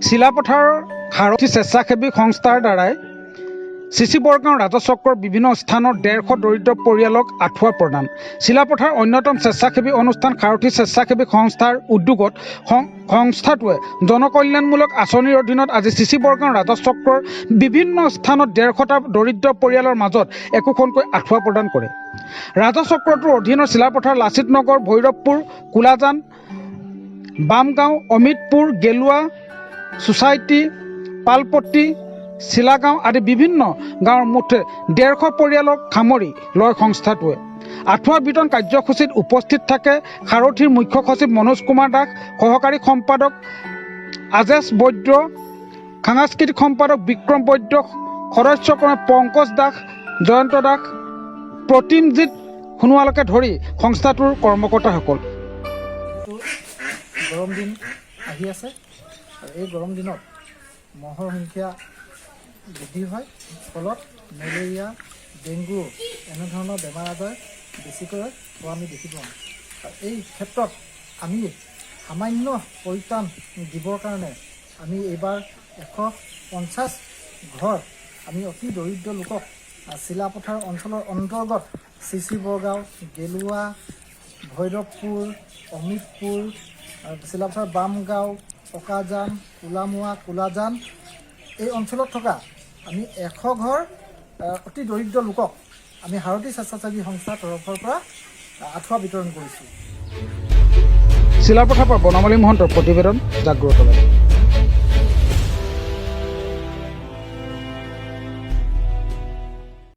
চিলাপথাৰৰ সাৰথি স্বেচ্ছাসেৱী সংস্থাৰ দ্বাৰাই চিচিবৰগাঁও ৰাজচক্ৰৰ বিভিন্ন স্থানৰ 150 দৰিদ্ৰ পৰিয়ালক আঁঠুৱা প্ৰদান। চিলাপথাৰ অন্যতম স্বেচ্ছাসেৱী অনুষ্ঠান সাৰথি স্বেচ্ছাসেৱী সংস্থাৰ উদ্যোগত সংস্থাটোৱে জনকল্যাণমূলক আঁচনিৰ অধীনত আজি চিচিবৰগাঁও ৰাজচক্ৰৰ বিভিন্ন স্থানত 150টা দৰিদ্ৰ পৰিয়ালৰ মাজত একোখনকৈ আঁঠুৱা প্ৰদান কৰে। ৰাজচক্ৰটোৰ অধীনৰ চিলাপথাৰ, লাচিত নগৰ, ভৈৰৱপুৰ, কোলাজান, বামগাঁও, অমিতপুৰ, গেলুৱা ছ'চাইটি, পালপট্টি, চিলাগাঁও আদি বিভিন্ন গাঁৱৰ মুঠ 150 পৰিয়ালক সামৰি লয় সংস্থাটোৱে। আঁঠুৱা বিতৰণ কাৰ্যসূচীত উপস্থিত থাকে সাৰথিৰ মুখ্য সচিব মনোজ কুমাৰ দাস, সহকাৰী সম্পাদক আজেশ বৈদ্য, সাংস্কৃতিক সম্পাদক বিক্ৰম বৈদ্য, সদস্যক্ৰমে পংকজ দাস, জয়ন্ত দাস, প্ৰতিমজিৎ সোণোৱালকে ধৰি সংস্থাটোৰ কৰ্মকৰ্তাসকল। যিহেতু গৰম দিন আহি আছে আৰু এই গৰম দিনত মহৰ সংখ্যা বৃদ্ধি হয়, ফলত মেলেৰিয়া, ডেংগু এনেধৰণৰ বেমাৰ আজাৰ বেছিকৈ হোৱা আমি দেখি পাওঁ। আৰু এই ক্ষেত্ৰত আমি সামান্য পৰিত্ৰাণ দিবৰ কাৰণে আমি এইবাৰ 150 ঘৰ আমি অতি দৰিদ্ৰ লোকক চিলাপথাৰ অঞ্চলৰ অন্তৰ্গত চি চি বৰগাঁও, গেলুৱা, ভৈৰৱপুৰ, অমিতপুৰ, আৰু চিলাপথাৰ বামগাঁও, পকাজান, কোলামুৱা, কোলাজান এই অঞ্চলত থকা আমি 100 ঘৰ অতি দৰিদ্ৰ লোকক আমি সাৰথি স্বেচ্ছাসেৱী সংস্থাৰ তৰফৰ পৰা আঁঠুৱা বিতৰণ কৰিছোঁ। চিলাপথাৰৰ পৰা বনমালী মহন্তৰ প্ৰতিবেদন, জাগ্ৰত বাৰ্তা।